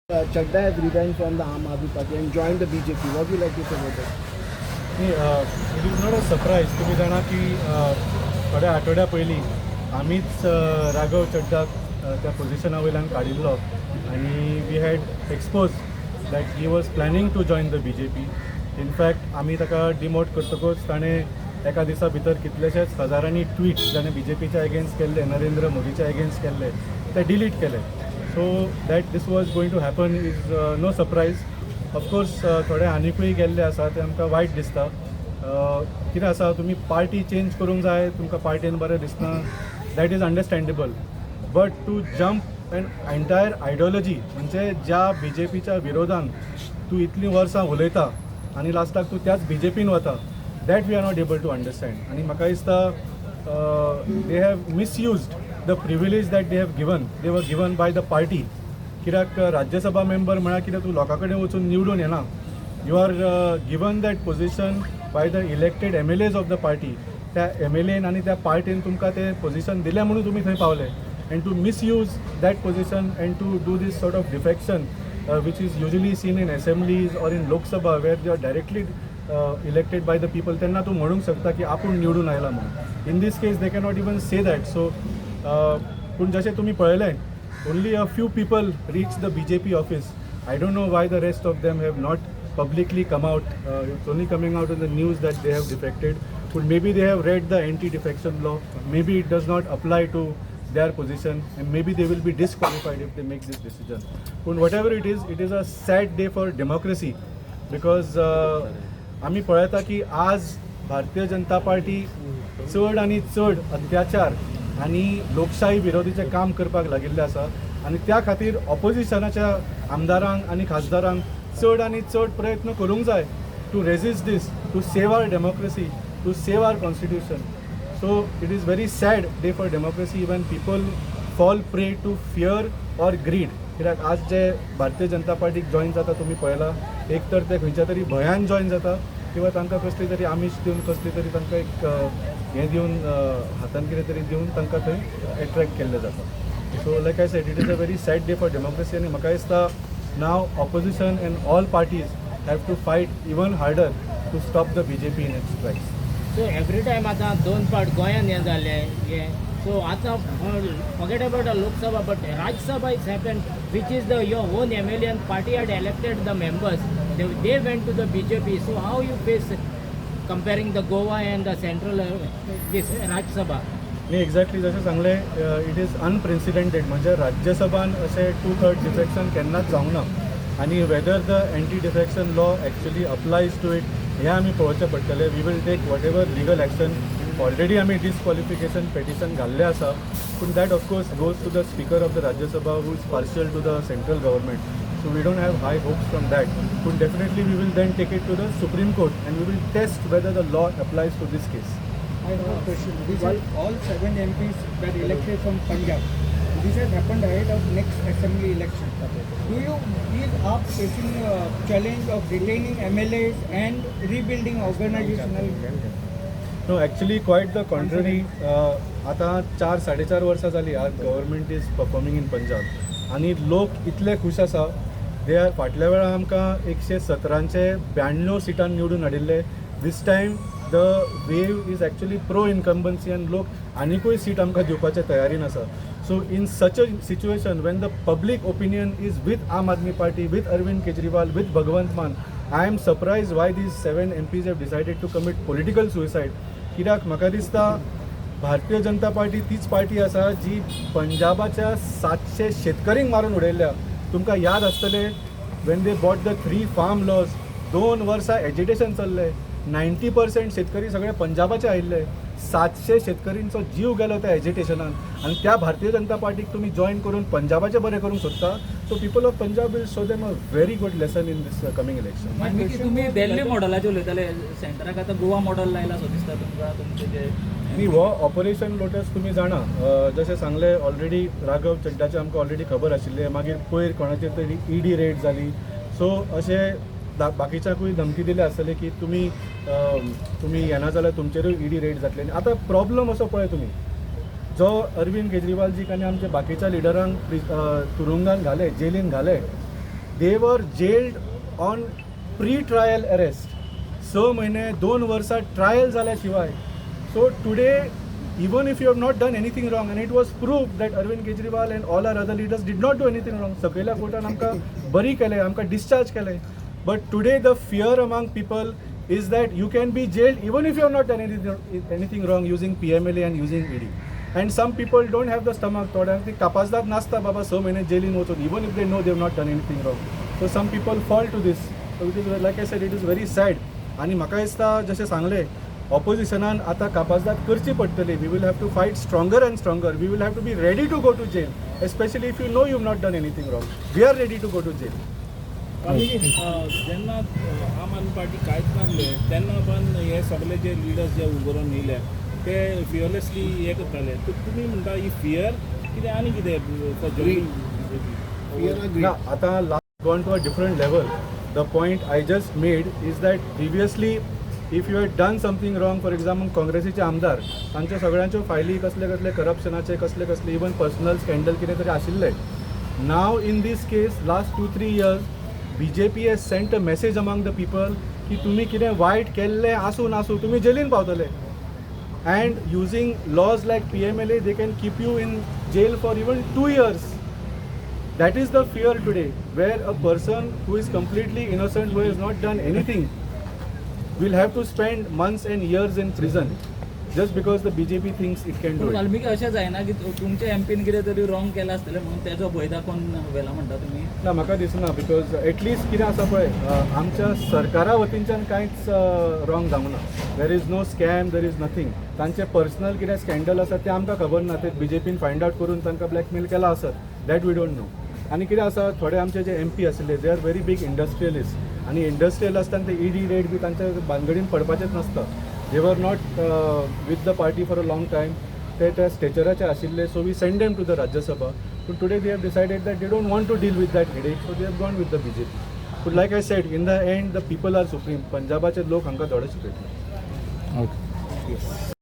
Chadda has resigned from the Aam Aadmi Party and joined the BJP. What would you like to say about that? न्ही, it is not a surprise. तुमी जाणा की थोड्या आठवड्या पयलीं आमीच राघव चड्डाक त्या पोजिशना वयल्यान काडिल्लो आनी we had expose that he was planning to join the BJP. In fact, आमी ताका डिमोट करतकूच ताणें एका दिसा भितर कितलेशेच हजारांनी ट्वीट जाणें बीजेपीच्या एगेन्स्ट केल्ले, नरेंद्र मोदीच्या एगेन्स्ट केल्ले, ते डिलीट केले. So that this was going to happen is no surprise. Of course, थोडे आनिकूय गेल्ले आसा, ते आमकां वायट दिसता. कितें आसा, तुमी पार्टी चेंज करूंक जाय, तुमकां पार्टेन बरें दिसना, that is understandable, but to jump an entire ideology, म्हणजे ज्या बीजेपीच्या विरोधान तूं इतलीं वर्सां उलयता आनी लास्टाक तूं त्याच बीजेपीन वता, that we are not able to understand. आनी म्हाका दिसता they have misused the privilege that they were given by the party. कित्याक राज्यसभा मेंबर म्हळ्यार कितें, तूं लोकां कडेन वचून निवडून येना. You are given that position by the elected MLAs of the party. त्या एमएलएन आनी त्या पार्टीन तुमकां तें पोजिशन दिलें म्हणून तुमी थंय पावले, and to misuse that position and to do this sort of defection, which is usually seen in assemblies or in Lok Sabha, where they are directly elected by the people, तेन्ना तूं म्हणूंक शकता की आपूण निवडून आयला म्हणून. In this case they cannot even say that. So पूण जशें तुमी पळयलें, only a few people reach the BJP office. I don't know why the rest of them have not publicly come out. It's only coming out in the news that they have defected. But maybe they have read the anti-defection law. Maybe it does not apply to their position, and maybe they will be disqualified if they make this decision. But whatever it is a sad day for democracy because आमी पळयता की आज Bharatiya Janata party चड आनी चड अत्याचार आनी लोकशाही विरोधीचें काम करपाक लागिल्लें आसा आनी त्या खातीर ऑपोजिशनाच्या आमदारांक आनी खासदारांक चड आनी चड प्रयत्न करूंक जाय to resist this, to save our democracy, to save our constitution. So it is very sad day for democracy when people fall prey to fear or greed. कित्याक आज जे भारतीय जनता पार्टीक जॉयन जाता, तुमी पळयला, एक तर ते खंयच्या तरी भंयान जॉयन जाता किंवा तांकां कसली तरी आमीश दिवन, कसली तरी तांकां एक हें दिवन, हातान कितें तरी दिवन तांकां थंय एट्रॅक्ट केल्लें जाता. So like I said, it is a very sad day for democracy आनी म्हाका दिसता now opposition and all parties have to fight even harder to stop the BJP in its tracks. So every time आतां दोन फावट गोंयान हें जालें हें, सो आतां forget about Lok Sabha, but Rajya Sabha is happen, which is the your own MLA and party had elected the members, they went to the BJP. So how you face comparing the Goa and the central, this Rajya Sabha? न्ही, exactly जशें सांगलें, it is unprecedented. म्हणजे राज्यसभान अशें two third defection केन्नाच जावंक ना आनी whether the anti defection law actually applies to it, हें आमी पळोवचें पडटलें. We will take whatever legal action. Already आमी डिसक्वॉलिफिकेशन पेटिशन घाल्लें आसा, पूण that of course goes to the speaker of the Rajya Sabha, who is partial to the central government, so we don't have high hopes from that. पूण definitely we will then take it to the Supreme Court and we will test whether the law applies to this case. I have a question. These are all seven MPs were elected from Punjab. This has happened ahead of next assembly election. Do you is AAP facing a challenge of retaining MLAs and rebuilding organizational? No, actually quite the contrary. आतां 4-4.5 वर्सां जाली our government is performing in Punjab आनी लोक इतले खूश आसा. They are फाटल्या वेळार आमकां 117चे 92 सिटां निवडून हाडिल्ले. This time the wave is actually pro incumbency आनी लोक आनिकूय सीट आमकां दिवपाच्या तयारीन आसा. So in such a situation, when the public opinion is with Aam Aadmi Party, with Arvind Kejriwal, with Bhagwant Mann, I am surprised why these seven MPs have decided to commit political suicide. कित्याक म्हाका दिसता Bharatiya Janata party तीच party आसा जी पंजाबाच्या 700 शेतकऱ्यांक मारून उडयल्ल्या. तुमकां याद आसतलें, when they brought the three farm laws, 2 वर्सां एजिटेशन चल्लें. 90% शेतकरी सगळे पंजाबाचे आयिल्ले. 700 शेतकरींचो जीव गेलो त्या एजिटेशनान आनी त्या भारतीय जनता पार्टीक तुमी जॉयन करून पंजाबाचें बरें करूंक सोदता. So people of Punjab will show them a very good lesson in this coming election. Mickey, तुमी दिल्ली मॉडलाचे उलयताले, सेंटराक आतां गोवा मॉडल लायला सो दिसता तुमकां तुमचे जे न्ही, हो ऑपरेशन लोटस तुमी जाणा, जशें सांगलें, ऑलरेडी राघव चड्डाचे आमकां ऑलरेडी खबर आशिल्लें. मागीर पयर कोणाचेर तरी ईडी रेड जाली. सो अशें बाकीच्याकूय धमकी दिल्या आसतली की तुमी येना जाल्यार तुमचेरूय ईडी रेड जातली. आनी आतां प्रॉब्लम असो पळय तुमी, जो अरविंद केजरीवालजीक आनी आमच्या बाकीच्या लिडरांक तुरुंगान घाले, जेलीन घाले. They were jailed on pre trial arrest. 6 म्हयने, 2 वर्सां ट्रायल जाल्या शिवाय. So today, even if you have not done anything wrong, and it was proved that Arvind Kejriwal and all our other leaders did not do anything wrong, सकयल्या कोर्टान आमकां बरी केले, आमकां discharge केले, but today the fear among people is that you can be jailed even if you have not done anything wrong using PMLA and using ED. And some people don't have the stomach. थोड्यांक ती कापाजदाद नासता बाबा 6 म्हयने जेलीन वचून, even if they know they have not done anything wrong. So some people fall to this. So it is, like I said, it is very sad. आनी म्हाका दिसता, जशें सांगलें, ऑपोजिशनान आतां कापाजदाद करची पडटली. We will have to fight stronger and stronger. We will have to be ready to go to jail, especially if you know you not done anything wrong. We are ready to go to jail. जेन्ना आम Aadmi party कांयच नासले तेन्ना पण हे सगळे जे leaders जे उबरून येयले ते फियरलेसली हे करताले. तर तुमी म्हणटा ही फियर कितें आनी कितें for joining BJP? Fear or greed? ना, आता last gone to a different level. The point I just made is that previously, if you had done something wrong, for example, काँग्रेसीचे आमदार, तांच्यो सगळ्यांच्यो फायली कसले कसले करप्शनाचे, कसले कसले इवन पर्सनल स्कँडल कितें तरी आशिल्ले. Now in this case, last 2-3 years, BJP has sent a message among the people की तुमी कितें वायट केल्लें आसूं नासूं, तुमी जेलीन पावतले. And using laws like PMLA, they can keep you in jail for even 2 years. That is the fear today, where a person who is completely innocent, who has not done anything, will have to spend months and years in prison just because the BJP thinks it can do पूण it. Valmiki, अशें जायना की तुमच्या MPIN कितें तरी wrong केलां आसतलें म्हणून तेजो भंय दाखोवन व्हेला म्हणटा तुमी? ना, म्हाका दिसना, because at least कितें आसा पळय, आमच्या सरकारा वतीनच्यान कांयच रॉंग जावंक ना. There is no scam, there is nothing. तांचे पर्सनल कितें स्कँडल आसा तें आमकां खबर ना. ते बीजेपीन फायंड आवट करून तांकां ब्लॅकमेल केलां आसत, that we don't know. आनी कितें आसा, थोडे आमचे जे एमपी आशिल्ले, they are very big industrialist आनी इंडस्ट्रियल आसतना ते ईडी रेड बी तांच्या भानगडीन पडपाचेच नासता. They were not with the party for a long time. ते त्या स्टेचराचे आशिल्ले, so we send them to the Rajya Sabha. पूण today they have decided that they don't want to deal with that headache, so they have gone with the BJP. पूण like I said, in the end the people are supreme. पंजाबाचे लोक हांकां धडो शिकयतले. Okay.